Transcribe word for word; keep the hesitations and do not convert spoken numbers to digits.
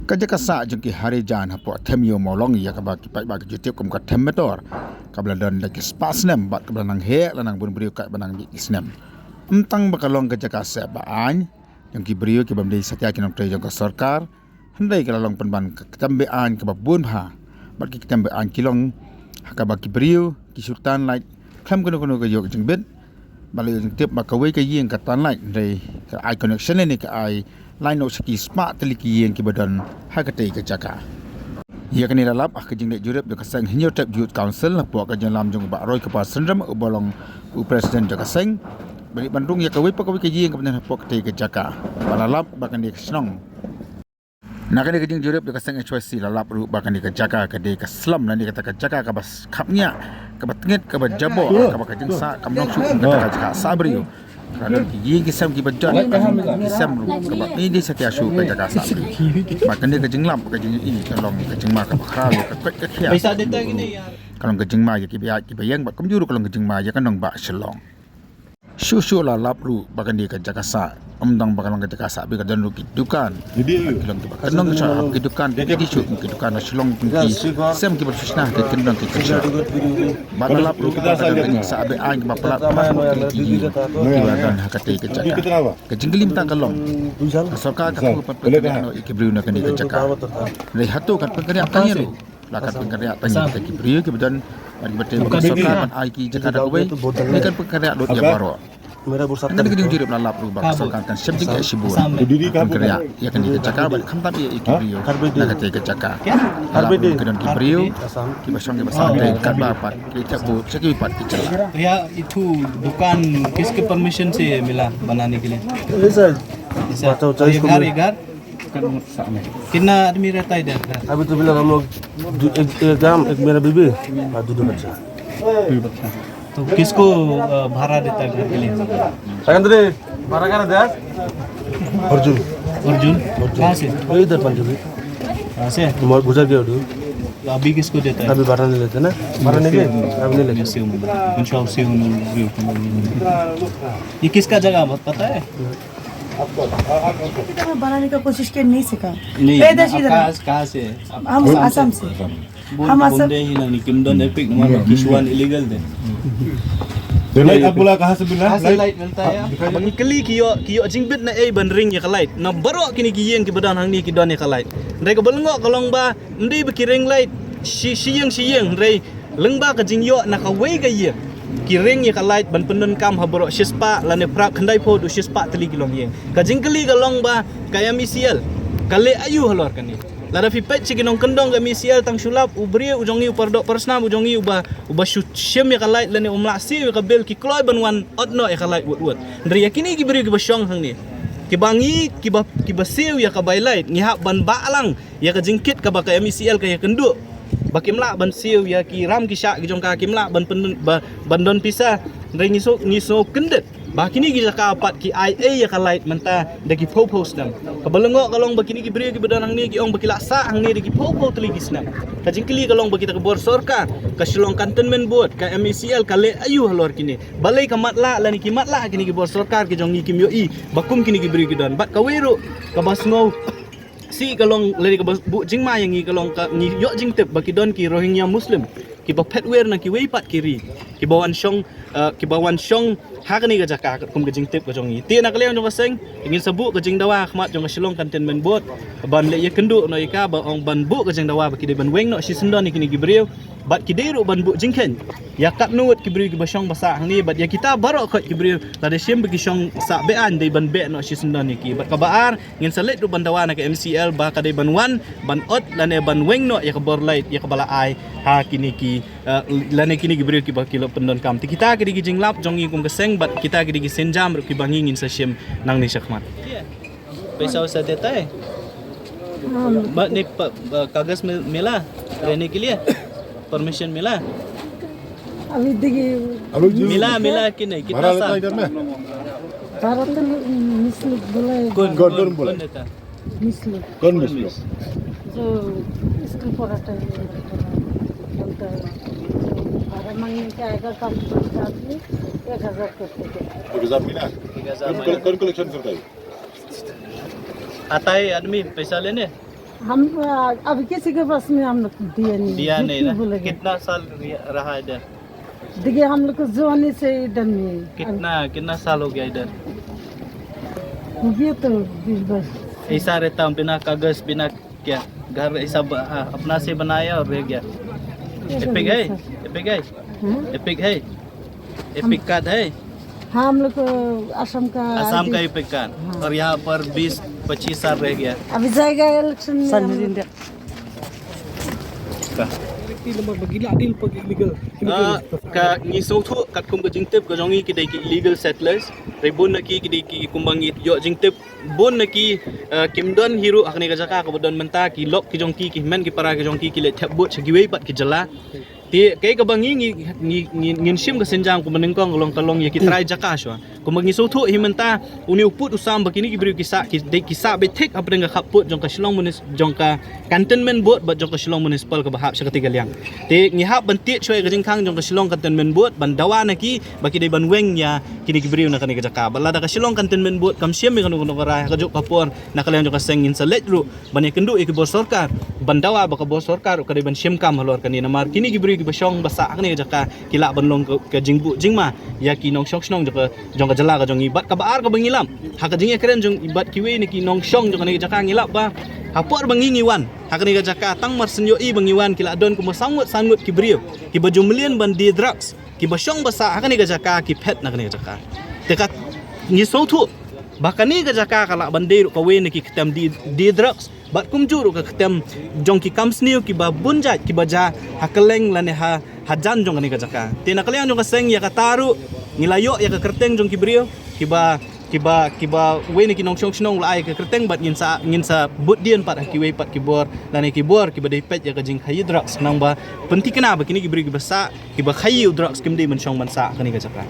Ka jaka sah jong ki Harijan hapoh Them Ïew Mawlong ïa kaba ki paidbah ki ju tip kum ka Them Metor, kaba la don da ki spah snem bad kaba la nang heh la nang bun briew kat ba nang mih ki snem. Ym tang ba ka long ka jaka sah ba aiñ jong ki briew ki bym dei satia ki nongtrei jong ka sorkar, hynrei ka la long pynban ka ktien be-aiñ kaba bun bha bad ki ktien be-aiñ ki long ha kaba ki briew ki shu tan lait khlem kano kano ka ïoh jingbit. Ba la ïoh jingtip ba kawei ka ïing ka tan lait, hynrei ka ai connection ne ka ai line noh sha ki spah tylli ki ïing kiba don ha katei ka jaka. Ïa kane la lap ha ka jingleit jurip jong ka seng Hynñiewtrep Youth Council hapoh ka jingïalam jong u Bah Roy Kpa Synrem uba long u president jong ka seng, ba dei ban rung ïa kawei pa kawei ka ïing kaba don hapoh katei ka jaka. Ba la lap ba kane ka shnong Na kane ka jingjurip da ka seng H Y C la lap ruh ba kane ka jaka ka dei ka slum lane kata ka jaka kaba khapngiah, kaba tngit, kaba jabor, kaba ka jingsah kam long shuh kum kata ka jaka sah briew. Ka don ki ïing ki sem kiba jot, ki sem ruh kaba dei dei satia shuh ka jaka sah briew. Ba kane ka jinglap ka jingïohi ka long ka jingma kaba khraw ïa ka koit ka khiah. Ka long ka jingma ïa kiba ïaid kiba ïeng bad kumjuh ruh ka long ka jingma ïa ka nongbah Shillong. Shuh shuh la lap ruh ba kane ka jaka sah, ym tang ba ka long ka jaka sah, ba ka don ruh ki dukan. Ki long kiba kyndong ki sah, ki dukan ki dei shuh ki dukan na Shillong, ki sem kiba shu shna ki kyndong ki sah. Ba la lap ruh ba ka don ka jingsah be-aiñ kaba palat palat ruh ki, ki, kiba don ha katei ka jaka. Ka jingkylli mynta ka long, ka sorkar ka thmu ban pynkyndit noh ïa ki briew na kane ka jaka. Hynrei hato kan pynkyndit tang ïa ruh? La kan pynkyndit tang ïa kita ki briew kiba don, bad kiba trei bad ka sorkar ban ai ki jaka da kawei. Ngi kan pynkyndit lut ïa baroh. Nangta ka jingjurip la lap ruh ba ka sorkar kan shim jingeh shibun ban pynkyndit ïa kane ka jaka bad khamtam ïa ki briew na katei ka jaka. La lap ruh ba ki don ki briew kiba shong kiba sah tei katba pat ki thep vote sha kiwei pat ki jylla. भैया, इथु दुकान किसके परमिशन से मिला बनाने के लिए? ऐसा, ऐसा, बताओ, तो ये घर, ये घर? कितना आदमी रहता है इधर? अभी तो फिलहाल हम लोग दो, एक, एक हम, एक मेरा बीबी और दो, दो बच्चा। तो किसको, अ, भाड़ा देता है घर के लिए? भाड़ा कहाँ देता है? अर्जुन। अर्जुन? अर्जुन। कहाँ से? वही इधर पंजाबी। कहाँ से? गुजर गया अर्जुन। तो अभी किसको देता है? अभी भाड़ा नहीं लेते ना। भाड़ा नहीं दे? अभी नहीं लेते। ये किसका जगह, पता है? बनाने का कोशिश किया, नहीं सीखा। नहीं, पैदा आप सीधा कहाँ, कहाँ से? हम आसाम से। हम आसाम। बोंदे ही ना, निकिम don epic, नुमान किशुआन illegal दे। ये लाइट आप बोला कहाँ से मिला? कहाँ से लाइट मिलता है? Ba ngi kylli ki ïoh, ki ïoh jingbit na ei ban ring ïa ka light. Na baroh kine ki ïing kiba don hangne ki don ïa ka light. Hynrei kaba lyngngoh ka long ba ym dei ba ki ring light shi, shi ïing shi ïing, hynrei lyngba ka jingïoh na kawei ka ïing ki ring ïa ka light ban pyndonkam ha baroh shispah lane phra khyndai phew haduh shispah tylli ki longïing. Ka jingkylli ka long ba ka M E C L ka leh aïu halor kane. Lada phi peit sha ki nongkyndong ka M E C L tang shu lap u briew u jong ngi, u paradoh parasnam u jong ngi uba, uba shu shim ïa ka light lane um lah siew ïa ka bill, ki kloi ban wan ot noh ïa ka light wut wut. Hynrei ïa kine ki briew kiba shong hangne, kiba ngi, kiba, kiba siew ïa ka bai light, ngi hap ban bah lang ïa ka jingkit kaba ka M E C L ka ïakynduh. Ba kim lah ban siew ïa ki ram ki shah ki jong ka, kim lah ban pyn, ba, ban don pisa. Hynrei ngi sngew, ngi sngew kyndit ba kine ki jaka pat ki ai ei ïa ka light mynta da ki phew phew snem. Kaba lyngngoh ka long ba kine ki briew kiba don hangne ki ong ba ki la sah hangne da ki phew phew tylli ki snem. Ka jingkylli ka long ba kita ki bor sorkar, ka Shillong Cantonment Board, ka M E C L ka leh aïu halor kine. Balei ka matlah lane ki matlah kine ki bor sorkar ki jong ngi kim ïohi ba kum kine ki briew ki don. Bad kawei ruh kaba sngew sih ka long lane kaba buh jingma ïa ngi ka long ka ngi ïoh jingtip ba ki don ki Rohingya Muslim kiba phet wer na kiwei pat ki ri, kiba wan shong, eh, kiba wan shong ha kane ka jaka katkum ka jingtip ka jong ngi. Te na ka liang jong ka seng ngin sa buh ka jingdawa ha khmat jong ka Shillong Cantonment Board ban leh ïakynduh noh ïa ka, ba ong ban buh ka jingdawa ba ki dei ban weng noh shisyndon ïa kine ki briew. Bad ki dei ruh ban buh jingkheiñ ïa katno ngut ki briew kiba shong ba sah hangne bad ïa kita baroh khoit ki briew lada shim ba ki shong sah be-aiñ dei ban beh noh shisyndon ïa ki. Bad kaba ar, ngin sa leit ruh ban dawa na ka M C L ba ka dei ban wan ban ot lane ban weng noh ïa ka bor light ïa kaba la ai ha kine ki, eh, lane kine ki briew kiba ki la pyndonkam. Te kita ki dei ki jinglap jong ngi kum ka seng bad kita ki dei ki sienjam ruh kiba ngi ngin sa shim nangne shakhmat. पैसा वैसा देता है? हाँ। ब-, नहीं, प-, ब-, कागज में मिला रहने के लिए? परमिशन मिला? अभी देखिए। अभी जो मिला, मिला कि नहीं? कितना साल? भारत में मिस लोग बोला है। कौन, कौन, कौन बोला? कौन देता? मिस लोग। कौन मिस लोग? जो स्कूल पढ़ाता है, बोलता है, भाड़ा मांगने का आएगा, काम करता आदमी, एक हजार करते थे। एक हजार मिला? एक हजार कौन, मिला। कौन कलेक्शन करता है? आता है आदमी पैसा लेने, हम, अ, अभी किसी के पास में हम लोग दिया नहीं, दिया नहीं ना। कितना साल रहा इधर? देखिए, हम लोग को जवानी से इधर में। कितना, कितना साल हो गया इधर? ये तो बीस बाईस। ऐसा रहता हूँ, बिना कागज, बिना क्या? घर ऐसा ब-, आ, अपना से बनाया और रह गया। एपिक है? एपिक है? हम्म? एपिक है? एपिक कार्ड है? हाँ, हम लोग को आसाम का आसाम का आईडी। एपिक कार्ड। हाँ। और यहाँ पर बीस पच्चीस साल रह गया। अभी जाएगा इलेक्शन में। Ka. Ka ngi sngewthuh katkum ka jingtip ka jong ngi ki dei ki illegal settlers. Dei bun na ki ki dei ki kumba ngi ïoh jingtip bun na ki, eh, kim don hi ruh ha kane ka jaka kaba don mynta, ki lok ki jong ki, ki hynmen ki para ki jong ki, ki leit thep vote sha kiwei pat ki jylla. Te kaei kaba ngi ngi ngi ngi ngin shim ka synjam kumba nyngkong ka long ka long ïa ki trai jaka shuwa. Kumba ngi sngewthuh hi mynta une u pud u sam ba kine ki briew ki sah ki dei ki sah beit thik hapdeng ka khappud jong ka Shillong Munis-, jong ka Cantonment Board bad jong ka Shillong Municipal kaba hap sha katei ka liang. Te ngi hap ban tied shuwa ïa ka jingkhang jong ka Shillong Cantonment Board ban dawa na ki ba ki dei ban weng ïa kine ki briew na kane ka jaka. Bad lada ka Shillong Cantonment Board kam shim ïa kano kano ka rai ha kajuh ka por na ka liang jong ka seng ngin sa leit ruh ban ïakynduh ïa ki bor sorkar ban dawa ba ka bor sorkar ruh ka dei ban shim kam halor kane namar kine ki briew kiba shong ba sah ha kane ka jaka ki lah ban long ka, ka jingbuh jingma ïa ki nongshong shnong jong ka, jong ka jylla ka jong ngi. Bad kaba ar kaba ngi lap ha ka jingïakren jong i bad kiwei na ki nongshong jong kane ka jaka ngi lap ba ha por ba ngi ngi wan ha kane ka jaka tang mar shen ïohi ba ngi wan ki la don kumba saw ngut san ngut ki briew kiba ju mlien ban die drugs, kiba shong ba sah ha kane ka jaka ki phet na kane ka jaka. Te ka ngi sngewthuh ba kane ka jaka ka lah ban dei ruh kawei na ki ktem die, die drugs bad kumjuh ruh ka ktem jong ki kam sniew kiba bun jait kiba jia ha kylleng lane ha hajan jong kane ka jaka. Te na ka liang jong ka seng ïa kata ruh ngi la ïoh ïa ka kyrteng jong ki briew kiba kiba kiba wei na ki nongshong shnong la ai ka kyrteng bad ngin sa ngin sa bud dien pat ha kiwei pat ki bor lane ki bor kiba dei peit ïa ka jingkhaïi drugs nang ba pynthikna ba kine ki briew kiba sah kiba khaïi u drugs kim dei ban shong ban sah ha kane ka jaka.